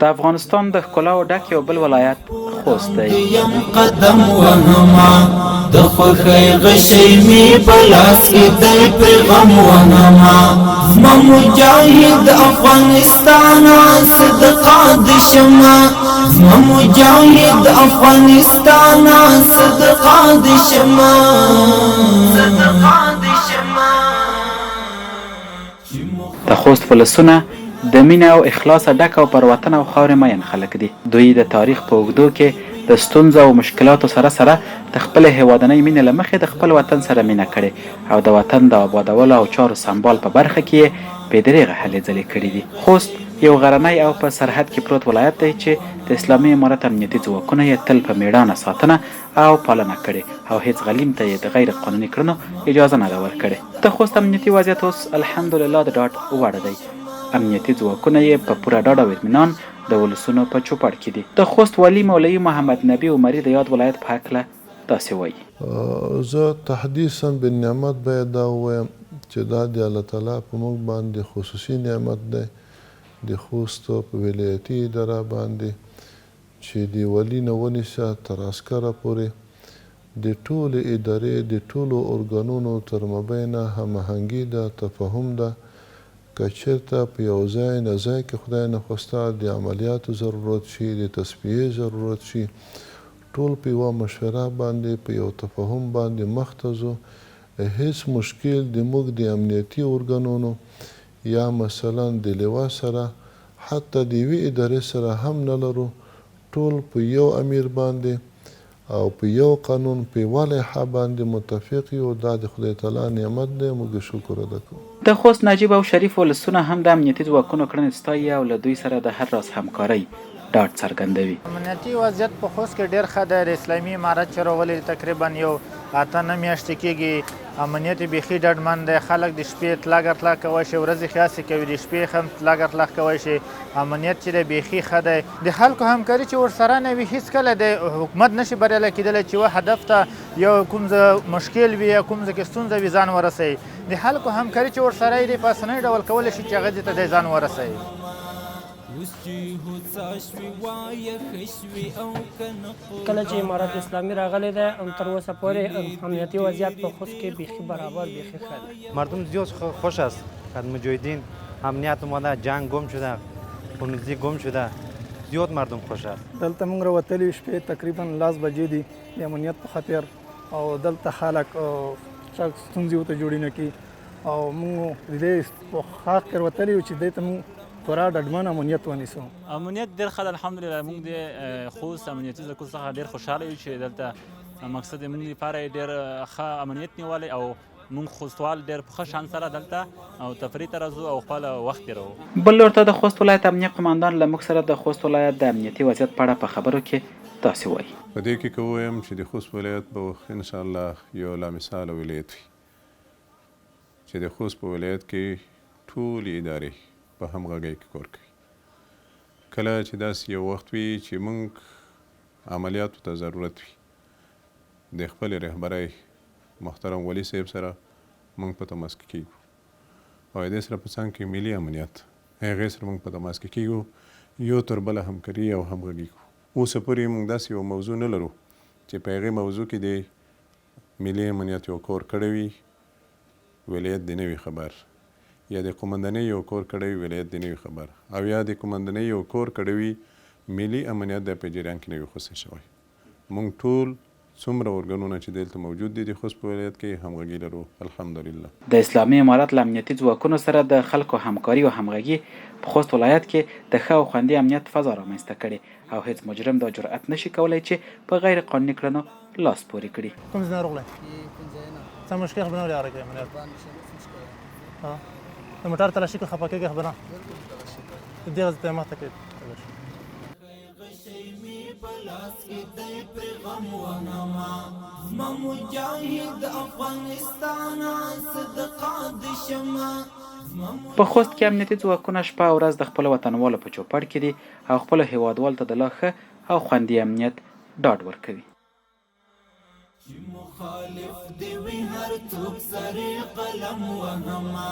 د افغانستان د ښکلاو ډک یو بل ولایت خوست دی. یم قدم وهما د خوښۍ غشی می په لاس کې دی پر غم وهما. زما مجاهد افغانستان صدقه د شمه، زما مجاهد افغانستان صدقه د شمه، صدقه د شمه. د خوست ولسونه د مینې او اخلاصه ډک او پر وطن او خاورې مین خلک دي. دوی د تاریخ په اوږدو کې د ستونزو او مشکلاتو سره سره د خپلې هېوادنۍ مینې له مخې د خپل وطن سره مینه کړې او د وطن د آبادولو او چارو سمبال په برخه کې یې بې درېغه هلې ځلې کړې دي. خوست یو غرنی او په سرحد کې پروت ولایت دی چې د اسلامي امارت امنیتي ځواکونه یې تل په مېړانه ساتنه او پالنه کړې او هېڅ غلیم ته یې د غیر قانوني کړنو اجازه نه ده ورکړې. د خوست امنیتي وضعیت اوس الحمدلله د ډاډ وړ دی. امنیتي ځواکونه یې په پوره ډاډ او اطمینان د ولسونو په چوپړ کې دي. د خوست والي مولوي محمد نبي عمري د یاد ولایت په هکله داسې وايي. زه تحدیثا بالنعمت باید دا ووایم چې دا د الله تعالی په موږ باندې خصوصي نعمت دی، د خوست په ولایتي اداره باندې چې د والي نه ونیسه تر عسکره پورې د ټولې ادارې د ټولو ارګانونو تر مابینه هماهنګي ده، تفاهم ده، که چېرته په یو ځای نه ځای کې خدای نخواسته د عملیاتو ضرورت شي، د تصفیې ضرورت شي، ټول په یوه مشوره باندې په یو تفاهم باندې مخته ځو، هېڅ مشکل د موږ د امنیتي ارګانونو یا مثلا د لوا سره حتی د یوې ادارې سره هم نه لرو، ټول په یو امیر باندې او په یو قانون په یوه لایحه باندې متفق یو، دا د خدای تعالی نعمت دی، موږ یې شکر ادا کوو. د خوست نجیب او شریف ولسونه هم د امنیتي ځواکونو کړنې ستایي او له دوی سره د هر راز همکارۍ ډاډ څرګندوي. امنیتي وضعیت په خوست کې ډېر ښه دی، د اسلامي امارت چې راغلی تقریباً یو 8 9 میاشتې کېږي، امنیت یې بیخي ډاډمن دی، خلک د شپې تلګ راتلګ کوی شي، ورځې خیاسې کوي، د شپې هم تلګ راتلګ کوی شي، امنیت چې دی بیخي ښه دی. د خلکو همکاري چې ورسره نه وي هیڅکله د حکومت نشي بریالی کېدلی چې یوه هدف ته یو کوم ځه مشکل وي یا کوم ځای کې ستونزه وي ځان ورسوي. د خلکو همکاري چې ورسره وي دی په اسانۍ ډول کولی شي چې هغه ځای ته دی ځان ورسوي. کله چې امارت اسلامي راغلی دی تر اوسه پورې امنیتي وضعیت په خوست کې بیخي برابر بیخي ښه دی. مردم زیاد خوش است که مجاهدین امنیت اومده، جنگ گم شده، خونریزی گم شده، زیاد مردم خوش است. دلته موږ راوتلي شپې تقریبا 10 بجې دي د امنیت په خاطر، او دلته خلک څه ستونزې ورته جوړې نه کړي، او موږ د دې په حق کې راوتلي یو چې دې ته موږ پوره ډاډمن امنیت ونیسو. امنیت ډېر ښه دی الحمدلله. موږ د خوست امنیتي ځواکونو څخه ډېر خوشحاله یو چې دلته مقصد موږ لپاره یې ډېر ښه امنیت نیولی او موږ خوستوال ډېر په ښه شان سره دلته او تفریح ته راځو او خپل وخت تېروو. بل لور ته د خوست ولایت امنیه قوماندان له موږ سره د خوست ولایت د امنیتي وضعیت په اړه په خبرو کې داسې وایي. په دې کې که ووایم چې د خوست ولایت به انشاءالله یو لامثاله ولایت وي چې د خوست په ولایت کې ټولې ادارې په همغږۍ کې کار کوي. کله چې داسې یو وخت وي چې موږ عملیاتو ته ضرورت وي، د خپلې رهبرۍ محترم ولي صاحب سره موږ په تماس کې کېږو او دې سره په څنګ کې ملي امنیت هغې سره موږ په تماس کې کېږو، یو تر بله همکاري او همغږي کوو. اوسه پورې موږ داسې یوه موضوع نه لرو چې په هغې موضوع کې دې ملي امنیت یو کار کړی وي، ولایت دې نه وي خبر، یا د قومندانۍ یو کور کړی وي ولایت دې نه وي خبر، او یا د قومندانۍ یو کور کړی وي ملي امنیت د په جریان کې نه وي خوسې شوی. موږ ټول څومره ارګانونه چې دلته موجود دي د خوست په ولایت کې همغږي لرو الحمدلله. د اسلامي امارت له امنیتي ځواکونو سره د خلکو همکاري او همغږي په خوست ولایت کې د ښه او خوندي امنیت فضا رامنځته کړې او هېڅ مجرم دا جرئت نه شي کولای چې په غیر قانوني کړنو لاس پورې کړي. کوم ځای نه راغلی؟ څه مشکل خو به نه ولې کې امنیت؟ ها د موټر تلاشي که خفه کېږي خو به نه دې غزه ته مخته کې. په خوست کې امنیتي ځواکونه شپه او ورځ د خپلو وطنوالو په چوپړ کې دي او خپلو هېوادوالو ته د لا ښه او خوندي امنیت ډاډ ورکوي. چې مخالف دې وي هر څوک سرې قلم وهمه.